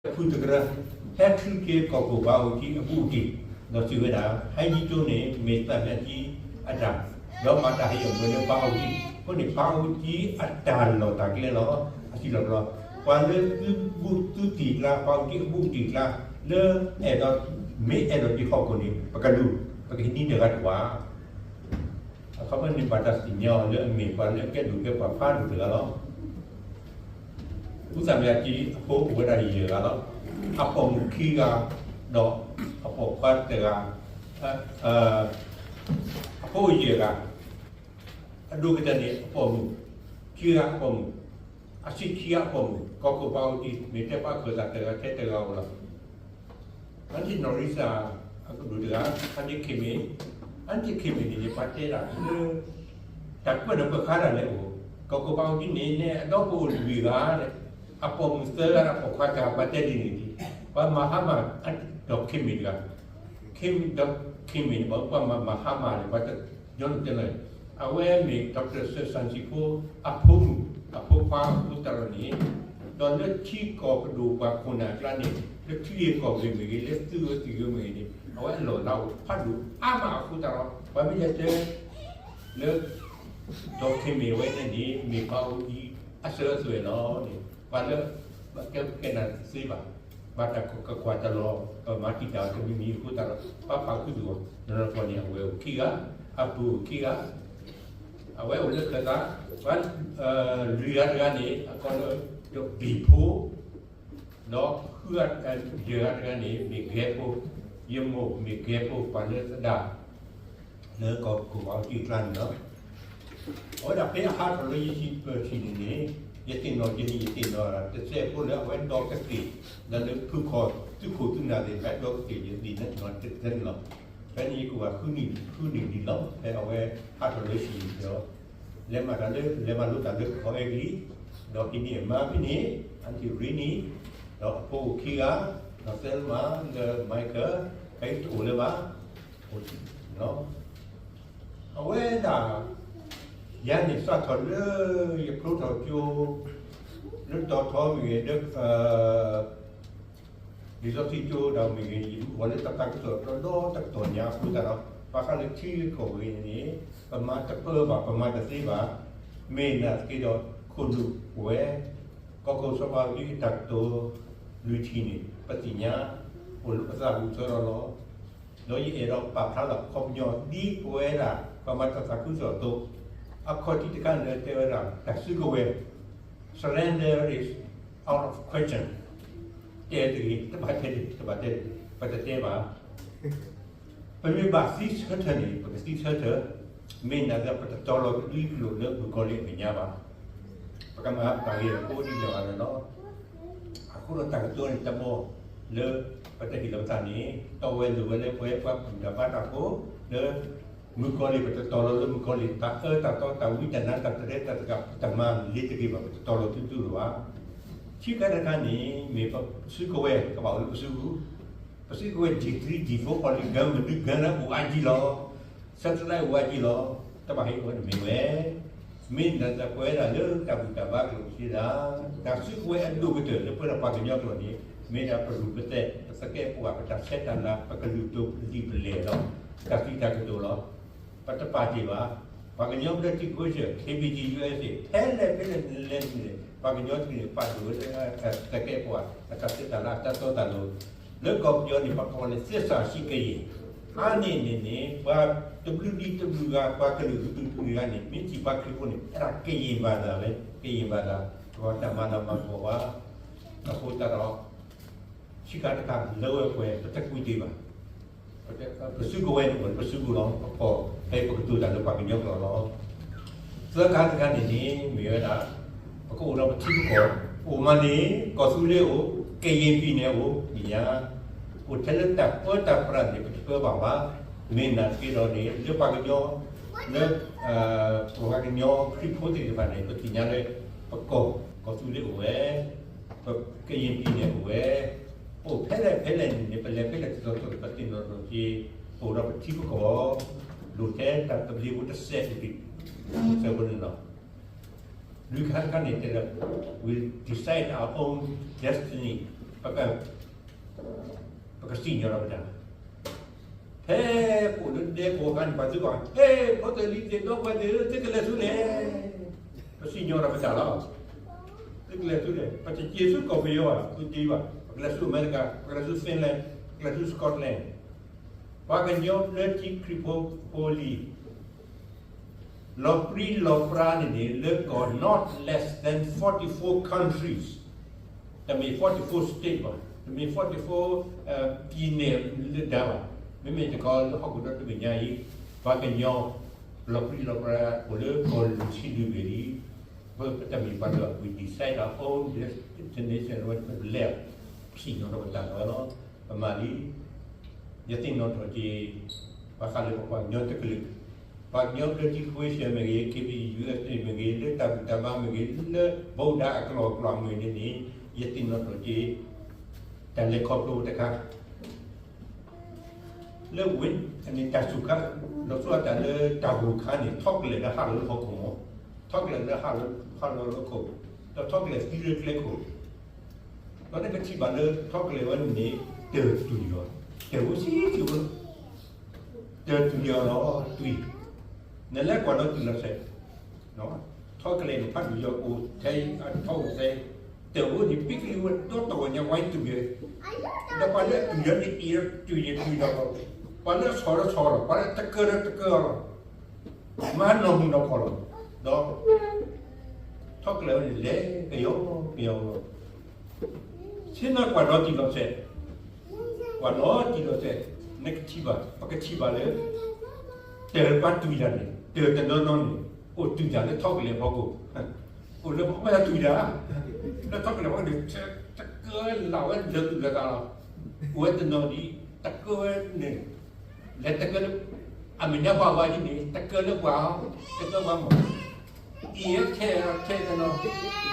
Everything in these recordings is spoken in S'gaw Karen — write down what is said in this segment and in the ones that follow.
ဖုတကရၢ, ဟဲချုးက့ၤကီၢ်ခိၣ်ပၤအူကၠံအဘူးအတံၢ်, ဒီးစံးဝဲဒၣ်, ဟဲကၠံကၠိန့ၣ် မ့ၢ်သၣ်မၠၣ်ကၠံအတၢ်, ဒီးမၤတၢ်ဟ့ၣ်အမုာ်လၢပၤအူကၠံ, အဃိန့ၣ် ပၤအူကၠံအတၢ်လီၢ်တၢ်ကျဲလီၤ. အစံးလီၤပလီၢ်, ပှၤလၢသုဘူးသုတံၢ်ကျါ, ပၤအူကၠံအဘူးအတံၢ်ကျါ, လၢအဲၣ်ဒိး, မ့ၢ်အဲၣ်ဒိးက့ၤဟီၣ်ခိၣ်န့ၣ် ပကလူၤ, ပကဟံးန့ၢ်တဂၤတဝာ် အခီပညီန့ၣ် ဘၣ်တၢ်သ့ၣ်ညါအီၤလၢအမ့ၢ်ပှၤလၢအကဲဒိၣ်ကဲပှၤဖးဒိၣ်တဂၤလီၤ. ဖုသၣ်မၠၣ်ကၠံအဖိအိၣ်ဝဲဒၣ်ယဲၢ်ဂၤလီၤ. အပိာ်မုၣ်ခံဂၤ, ဒီးအပိာ်ခွါတဂၤ, အဖိယဲၢ်ဂၤ, အဒိၣ်ကတၢၢ်န့ၣ် အပိာ်မုၣ်, ခံဂၤအပိာ်မုၣ်, အဆံးခံဂၤအပိာ်မုၣ်, ကီၢ်ခိၣ်ပၤအူကၠံ မ့ၢ်တဲပာ်ခၢၣ်သးတဂၤထဲတဂၤဧိၤလီၤ. အန့ၣ်နီၢ်ရံစၢ်အကဒိၣ်တဂၤ, အန့ၣ်ခ့မ့ၢ်, အန့ၣ်ခ့မ့ၢ်န့ၣ် ပှၤတဲဒၣ်လၢ တၢ်ကွဲးနီၣ်ကွဲးဃါတၢ်လဲၣ်အိၣ်, ကီၢ်ခိၣ်ပၤအူကၠံန့ၣ် နဲအဒီဖိအိၣ်လွံၢ်ဂၤ, အပိာ်မုၣ်သၢဂၤ အပိာ်ခွါတဂၤ ပှၤတဲဒ်န့ၣ်, ပှၤမၤဟါမၢ်, ဒီးခ့မ့ၢ်တဂၤ, ခ့မ့ၢ်ဒီးခ့မ့ၢ်န့ၣ် ပှၤမၤဟါမၢ်န့ၣ် ပှၤတညီနုၢ်တဲလၢ, အဝဲမ့ၢ် Doctor Sir Santiko အဖိမုၣ်, အဖိခွါအဃိသတးဒီးန့ၣ်, ဒီးလၢထံကီၢ်ပဒိၣ်ပှၤခိၣ်နၢ်အကျါန့ၣ်, လၢထံဂ့ၢ်ကီၢ်ဂ့ၢ်မ့ၢ်ဂ့ၤ, လၢသုးဂ့ၤသုးဂ့ၤမ့ၢ်ဂ့ၤန့ၣ်, အဝဲအလီၢ်လၤအိၣ်ဖးဒိၣ်အါမးအဃိသတးဒီး ပှၤမ့ၢ်လဲၤတဲ လၢ ဒီးခ့မ့ၢ်ဝဲန့ၣ်န့ၣ် မ့ၢ်ပၤအူကၠံအစၢၤအသွဲၣ်လီၤန့ၣ်, ပှၤလၢ ကဲကဲနၤတသ့ဘၣ်, ဘၣ်တၢ်ကကွၢ်တၢ်လီၢ်, ပမၤတံာ်တာ်တမံၤမံၤအဃိသတးဒီး ပှၤပာ်ခူသူၣ်အီၤ, နီၢ်နီၢ်ပီၢ်န့ၣ် အဝဲအိၣ်ခံဂၤ, အပုၢ်အိၣ်ခံဂၤ, အဝဲအိၣ်လၢခၢၣ်သး, ပှၤ လွံၢ်ဂၤတဂၤန့ၣ် အကိးလၢ ဒီးဘံၣ်ဖိ ဒီးဃုဂၤ, ယဲၢ်ဂၤတဂၤန့ၣ် မ့ၢ်ဂဲၤဖိ, ယမိၢ်မ့ၢ်ဂဲၤဖိ ပှၤလၢသဒၣ် လၢကီၢ်ခိၣ်ပၤအူကၠံအကျါန့ၣ်လီၤ. အဝဲဒၣ်ဖဲအဟးထီၣ်လၢယဟံၣ်ပၢၢ်ထံၣ်န့ၣ်န့ၣ်, ယသ့ၣ်နီၣ်ယဲန့ၣ် ယသ့ၣ်နီၣ်တစဲးဖိလၢအဝဲဒီးကသ့ၣ်, ဒီးလၢဖုခီၣ်သုးခိၣ်သုးနၢ်သ့ၣ်တဖၣ်ဒီးကသ့ၣ် ယသ့ၣ်နီၣ်တစဲးန့ၣ်လီၤ. ဖဲန့ၣ်ယကဝၤဃုနံၣ်လံလီၤ, ဖဲအဝဲဟးထီၣ်လၢဟံၣ်ဒီး လဲၤမၤတၢ်လၢ လဲၤမၤလိတၢ်လၢကီၢ်အဲကလံး, ဒီးဟံးန့ၢ်အမါဖဲန့ၣ် Aunty Rini, ဒီးအဖိအိၣ်ခံဂၤ, ဒီးသဲလၢမၤလၢ Michael, ဖဲတအိၣ်လၢၤဘၣ်, အဝဲဒၣ် ယၤန့ၣ်စးထီၣ်လၢယဖျိထီၣ်ကၠိ လၢတီၤထီမ့ၢ်ဂ့ၤ, လံာ်စီဆှံကၠိဒၣ်မ့ၢ်ဂ့ၤ, ယမ့ၢ်အိၣ်လၢတၢ်သးကစီၣ်ဒီဒီတကတီၢ်ညါအဃိသတးဒီး ဘၣ်ဃးလၢထံဂ့ၢ်ကီၢ်ဂ့ၢ်န့ၣ် ပမၤတပၢဘၣ်, ပမၤတသ့ဘၣ်. မ့ၢ်နာ်သက့ဒီး ခိၣ်နူာ်ဝဲ ကီၢ်ခိၣ်စီၤပၤအူကၠံအတၢ်ကတိၤ လွံၢ်ထံၣ်န့ၣ် ပသ့ၣ်ညါ အိၣ်လၢပသးပူၤဆၢထီၣ်လီၤ. ဒီးယအဲၣ်ဒိးပာ်ဖျါလီၤအခီပညီ ဒ်ပဝဲဒၣ် ပမၤတၢ်သးခုကစီၣ်အသိး, အခီၣ်ထံးတခါန့ၣ်တဲဝဲဒၣ် တၢ်စုကဝဲၤ surrender is out of question, တဲတဂ့ၤ, တဘၣ်တဲတဂ့ၤ, တဘၣ်တဲတဂ့ၤ, ပတတဲဘၣ်. ပမ့ၢ်ဘၣ်သံဆၢထၢၣ်န့ၣ် ပကသံဆၢထၢၣ်, မ့ၢ်နာ်သက့ပတတီၤလီၤကဒွံကျိာ်လၢမုၣ်ကီၤလံၢ်အမဲာ်ညါဘၣ်. ပကမၤတၢ်ဂ့ၤအဃိဒ်န့ၣ်ဘၣ်န့ၣ်လီၤ. အဃိဒီးတၢ်ကတိၤန့ၣ်တဘီလၢ ပတဟ့ၣ်လီၤပသးန့ၣ် တီဝဲလိၤဝဲလၢပဝဲပှၤဘူၣ်တၢ်ဘါတၢ်ဖိ လၢ မုၣ်ကီၤလံၢ် ပတတီၤလီၤလၢမုၣ်ကီၤလံၢ် တၢ်အၢတၢ်သီ တၢ်ဝံတၢ်နါ တၢ်တရဲတၢ်တဂၤ ပတမၤလ့ၤတဂ့ၤဘၣ် ပတတီၤလီၤသုသုလၢၤဘၣ်. ခံခါတခါန့ၣ် မ့ၢ်ပစုကဝဲၤ ကဘၣ်အိၣ်လၢပစုပူၤ, ပစုကဝဲၤ G three G four ပီၣ်လံၣ်ကၢ မနုၤကၢလၢအိၣ်အါကံလီၤ, satellite အိၣ်အါကံလီၤ, တဘၣ်ဟ့ၣ်အဝဲန့ၣ်မ့ၢ်ဝဲ မ့ၢ်ဒၣ်တၢ်ပဝဲဒၣ်လၢတၢ်ဘူၣ်တၢ်ဘါကျိာ်စ့ဒၣ်, တၢ်စုကဝဲၤအဒိၣ်ကတၢၢ်လၢပဝဲဒၣ်ပှၤကညီကျိာ်န့ၣ် မ့ၢ်ဒၣ်ပရူၢ်ပသဲး ပသကဲးပဝး ပတၢ်ဆဲးတၢ်လၤ ပကလုာ်ဒိၣ်ပလံာ်ပလဲၢ်ဒီး တၢ်စံးတၢ်ကတိၤလီၤ. ပတပာ်တ့ၢ်ဘၣ်. ပှၤကညီဘျၢထံခဝ့ၡၢၣ် KBGUSA ဖဲလဲၣ်ဖဲလဲၣ်လဲၣ်န့ၣ် ပှၤကညီတက့ၢ်န့ၣ် ပာ်ဒိၣ်ဝဲလၢသကဲးပဝး အတၢ်ဆဲးတၢ်လၤ အတၢ်တီတၢ်လိၤ, လၢကီၢ်ပယီၤန့ၣ် ပှၤကိးဝဲလၢ သစ္စာရှိကရင်, အါန့ၢ်န့ၣ်န့ၣ် ပှၤတဘျုးဒံတဘျုးဂၤ ပှၤကလုာ်ကလုာ်ကလုာ်ဂၤန့ၣ် မ့ၢ်ထံၣ်ပှၤခရံာ်ဖိန့ၣ် အဲၣ်ဒိးကရင်ဘာသာ ဝဲ ကရင်ဘာသာ, ပှၤတၢ်မၤလၤမၤကပီၤဘၣ်. အဃိသတးဒီး ဆံးခါတခါ လၢဝဲပှဲၤ ပတကွံာ်တ့ၢ်ဘၣ်. ပစုကဝဲၤန့ၣ်အိၣ်လၢပစုပူၤလီၤ. ပဖီၣ်ဖဲပကတိၤတၢ်လၢပှၤကညီကျိာ်လီၤ. သၢခါတခါန့ၣ်န့ၣ် မ့ၢ်ဝဲဒၣ် ပကအိၣ်ဒီးပထံပကီၢ်, အိၣ်မးန့ၣ် ကီၢ်သူလ့ၤအိၣ်, ကရင်ပြည်နယ်အိၣ်, မ့ၢ်ညါ အိၣ်ထဲလၢတၢ်ပၢတၢ်ပြးန့ၣ် ပတပၢဘၣ်ဘၣ်. မ့ၢ်နာ်သက့ဒီးန့ၣ် လၢပှၤကညီ လၢ ပှၤကညီခရံာ်ဖိသ့ၣ်တဖၣ်န့ၣ် ပသ့ၣ်ညါလၢ ပကီၢ်, ကီၢ်သူလ့ၤအိၣ်ဝဲ, ပကရင်ပြည်နယ်အိၣ်ဝဲ, ပအိၣ်ဖဲလဲၣ်ဖဲလဲၣ်န့ၣ်န့ၣ် ပလဲၤဖဲလဲၣ်တတီၤတီၤ ပသ့ၣ်နီၣ်ထီၣ်က့ၤ, ပအိၣ်ဒီးပထံပကီၢ်, လိၣ်ထဲတၢ်သဘျ့ဖိတစဲးတက့ၢ်, စဲးဖိန့ၣ်လီၤ. လွံၢ်ခါတခါန့ၣ်တဲလၢ we decide our own destiny. ပက, ပကစံၣ်ညီၣ်ထီၣ်ပတၢ်, ဖဲပအိၣ်လၢဒဲကဝီၤအခါန့ၣ် ပှၤသံကွၢ်, ဟဲ, ဖိသၣ်လံၤသ့ၣ်ဒီပုၢ်ဝဲၢ်သ့ၣ်ဧၢ, သုကလဲၤဆူလဲၣ်. ပစံၣ်ညီၣ်ထီၣ်ပတၢ်လီၤ. သုကလဲၤဆူလဲၣ်, ပတက့ၤဆူကီၢ်ပယီၤဘၣ်, သုတ့ဘၣ်, ပကလဲၤဆူအမဲရကၤ, ပကလဲၤဆူ Finland, ပကလဲၤဆူ Scotland. ပှၤကညီလၢထံခရံာ်ဖိဖိလံၤ လီၤပြံလီၤပြါန့ၣ်န့ၣ် လၢကီၢ် not less than forty-four countries, တမ့ၢ် forty-four state ဘၣ်, တမ့ၢ် forty-four ပံၤနဲၣ်လၢဒၣ်ဘၣ်, မ့မ့ၢ်တခီလၢဟီၣ်ခိၣ်ဒီတဘ့ၣ်ညါအံၤ, ပှၤကညီ လီၤပြံလီၤပြါ အိၣ်လၢကီၢ်လွံၢ်ဆံလွံၢ်ဘ့ၣ်လံ, ပတမ့ၢ်ပှၤလၢ we decide our own destination ဝဲပလဲၤ ပစံၣ်ညီၣ်ထီၣ်ပတၢ်လီၤလီၤ, ပမၤလံ ယသ့ၣ်နီၣ်ထီၣ်က့ၤ ဘၣ်ဃးလၢပပှၤကညီတကလုာ်, ပှၤကညီလၢထံ Christian မ့ၢ်ဂ့ၤ, ခ့ပယုၢ် မ့ၢ်ဂ့ၤ, လၢတၢ်ဘူၣ်တၢ်ဘါမ့ၢ်ဂ့ၤ, လၢ ဗုဒ္ဓ အကျိာ်အကျိာ်မ့ၢ်ဂ့ၤန့ၣ်န့ၣ်, ယသ့ၣ်နီၣ်ထီၣ်က့ၤ တၢ်လဲၤခီဖျိတခါ လၢဝ့ၢ်န့ၣ် တၢ်စူၤခါ, လီၤဆီဒၣ်တၢ်လၢတၢ်ဂိၢ်ခါန့ၣ် ထီၣ်ကလဲာ်လၢဟးလီၤလၢဟီၣ်ခိၣ်မး, ထီၣ်ကလဲာ်လၢဟးလီၤ, ဟးလီၤလၢဟီၣ်ခိၣ်, ဒီးထီၣ်ကလဲာ်သံလၢကျဲခိၣ်, ဒီးနကထံၣ်ဘၣ်လၢထီၣ်ကလဲာ်ဝဲန့ၣ် တၢၢ်တွံၢ်လီၤ, တၢၢ်ဝဲဆံးဆံးဝဲ, တၢၢ်တွံၢ်လီၤလီၤတွံၢ်, နလဲၤကွၢ်လီၤတွံၢ်လီၤစဲး ထီၣ်ကလဲာ်န့ၣ် ဖးဒိၣ်ယီၤအိၣ်ထဲအထီၣ်အိၣ်ထဲ, တၢၢ်အိၣ်န့ၣ်ပံကလံဝဲဒီတဝီညါဝဲတွံၢ်ယဲ, ဒီးပှၤလၢအတွံၢ်ယီၤန့ၣ်အံၤဒီးတွံၢ်န့ၣ်တွံၢ်ဒီး, ပှၤလၢအဆီၣ်ဒီးဆီၣ်လီၤ, ပှၤလၢအတကၢဒီးတကၢလီၤ, မၤနီၢ်မုၢ်နီၢ်ဖီၣ်လီၤ, ဒီး ထီၣ်ကလဲာ်ဝဲန့ၣ်လဲၤကယီကယီလီၤ ဆ့ၣ်နီၤကွၢ်လီၤတံၢ်လီၤဆဲး, ကွၢ်လီၤတံၢ်လီၤဆဲး, နကထံၣ်ဘၣ်, ပကထံၣ်ဘၣ်လၢ တၢၢ်ပှၤတွံၢ်တၢ်န့ၣ် တၢၢ်တနီၤနီၤန့ၣ် အိၣ်တွံၢ်တၢ်လၢထီၣ်ကလဲာ်ဖီခိၣ်, အိၣ်လၢပှၤတွံၢ်တၢ်, လၢထီၣ်ကလဲာ်ဖီခိၣ်န့ၣ် တကၢလၢ်ဝဲလၢသူၣ်လၢသးလီၤ, အိၣ်ဝဲတနီၤဒ် တကၢဝဲန့ၣ် လဲၤတကၢလၢ အမဲာ်ညါပှၤဝါဒ်န့ၣ် တကၢလၢပှၤ, တကၢပှၤမး, အံၤထဲထဲတနီၤ,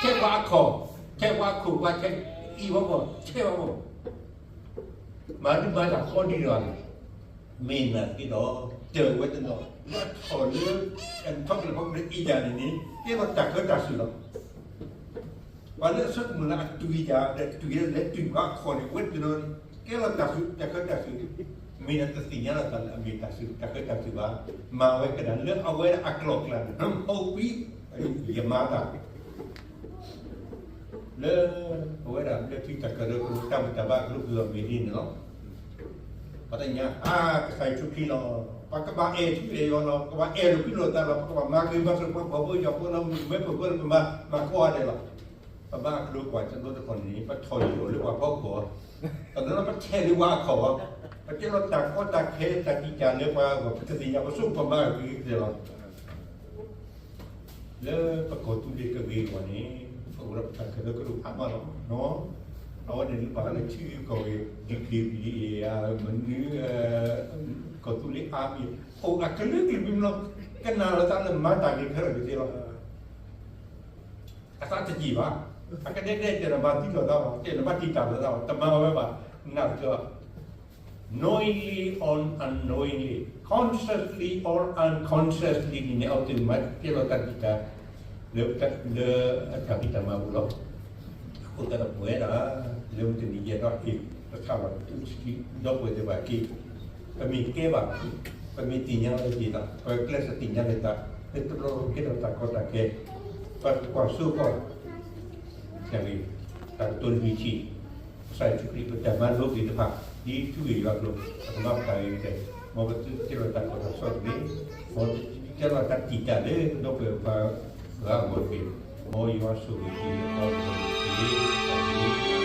ထဲပှၤအခီၣ်, ထဲပှၤခိၣ်ပှၤခဲ, အံၤပှၤမး, ထဲပှၤမး, မၤဒုးမၤတၢ်ဃီဒ်န့ၣ်ဘၣ်န့ၣ်, မ့ၢ်နာ်သက့ဒီး တၢၢ်ဝဲတနီၤ လၢအထီၣ်လၢ ထီၣ်ကလဲာ်ဖီခိၣ်လၢအံၤယၤန့ၣ်န့ၣ် ကဲထီၣ်တၢ်ကၢတၢ်စူၤလီၤ. ပှၤလၢအဆိကမိၣ်လၢအတွံၢ်ယၤ ဒီးတွံၢ်လၢလဲၤတွံၢ်ပှၤအခီၣ်န့ၣ် ဝဲတနီၤန့ၣ် ကဲလီၤတၢ်စူၤ တၢ်ကၢတၢ်စူၤန့ၣ်, မ့ၢ်ဒီးတသ့ၣ်ညါလီၤသးလၢအမ့ၢ်တၢ်စူၤ တၢ်ကၢတၢ်စူၤဘၣ်, မၤဝဲကဒၣ်လၢအဝဲဒၣ်အကျိၤအကျဲန့ၣ် ဟီၣ်ဝံၤ ယမၤတၢ် လၢ ပဝဲဒၣ်လၢထံတၢ်ကရၢကရိတၢ်ဘူၣ်တၢ်ဘါအကလုာ်ကလုာ်အမ့ၢ်ဒ်န့ၣ်လီၤ. ပှၤသ့ၣ်ညါ အါ ကစၢ်ယ့ၣ်ၡူးခရံာ်လီၤ. ပကဘၣ်အဲၣ်ထံအဲၣ်ယွၤလီၤ. ပကဘၣ်အဲၣ်လိာ်ကွံလိာ်သးလီၤ. ပကဘၣ်မၤဂ့ၤမၤစၢၤပှၤဖှီၣ်ဖိယာ်ဖိလီၤ. မ့ၢ်ပှၤဖိလၢပမၤ မၤကိးဂၤဒဲးလီၤ. ပဘါအကလုာ်ကွၢ်တဘျီတခီၣ်န့ၣ် ပထီၣ်ယိာ်လၢပှၤဖီခိၣ်, တနီၤနီၤပထဲးလၢပှၤအခီၣ်, ပတဲလီၤတၢ်ကီတၢ်ခဲတၢ်တံာ်တာ်လၢပှၤအဂီၢ် ပတသ့ၣ်ညါ ပဆိကမိၣ်ပမၤဂ့ၤကတၢၢ်လီၤ. လၢပကီၢ်သူလ့ၤကဂ့ၤအဂီၢ်န့ၣ် ပအိၣ်ဒီးပတၢ်ကရၢကရိအါမးလီၤ. အဝဲန့ၣ်လၢပှၤလၢထံဂုၤကီၢ်ဂၤ ဒ်ကျ့ၤပျံၤ မနုၤ ကီၢ်သူလ့ၤအါမံၤ အိၣ်အကလုာ်ကလုာ်မံၤလီၤ. ကနၣ်လီၤသးလၢမၤတၢ်ဂ့ၤခဲလၢာ်ကသ့လီၤ. အသးတယံာ်ဘၣ်. အကဒဲကဒဲတဲနဘၣ်သံလိာ်သးဘၣ်, တဲနဘၣ်တံာ်တာ်လိာ်သးဘၣ်, တမၤဝဲဘၣ်. နာ်က့ knowingly or unknowingly, consciously or unconsciously န့ၣ်န့ၣ် အဝဲသ့ၣ်မၤတ့ၢ်လီၤတၢ်တံာ်တာ် လၢ လၢအတၢ်ဖံးတၢ်မၤပူၤလီၤ. အဃိသတးဒီးပဝဲဒၣ် လၢမုၢ်တနံၤယဲၢ်ထီၣ်က့ၤ ပဆၣ်လီၤပသူထံ ဒီပုၢ်ဝဲၢ်သ့ၣ်တဖၣ်က့ၤ ပမ့ၢ်ကဲဘၣ် ပမ့ၢ်သ့ၣ်ညါလီၤက့ၤသး ပကျဲးစၢးသ့ၣ်ညါလီၤသး လၢတဘျီကဲထီၣ်တၢ်ကီတၢ်ခဲ ပှၤကွၢ်စိဃီ တၢ်ကတိၤလွံၢ်ထံၣ် ကစၢ်ယ့ၣ်ၡူးခရံာ် ပတၢ်မၤလိသ့ၣ်တဖၣ် ဒ်ထူဂ့ၢ်ယွၤအကျိၤ ပကမၤပတၢ်ဂ့ၤကတၢၢ် မ်ပကတဲလီၤတၢ်ကီတၢ်ခဲတဂ့ၤ, မ်ပကတဲလီၤတၢ်တံာ်တာ်လၢဒီပုၢ်ဝဲၢ်ပှၤဂၤအဂီၢ်တဂ့ၤ, မ်ယွၤဆိၣ်ဂ့ၤက့ၤအီၤတဂ့ၤ.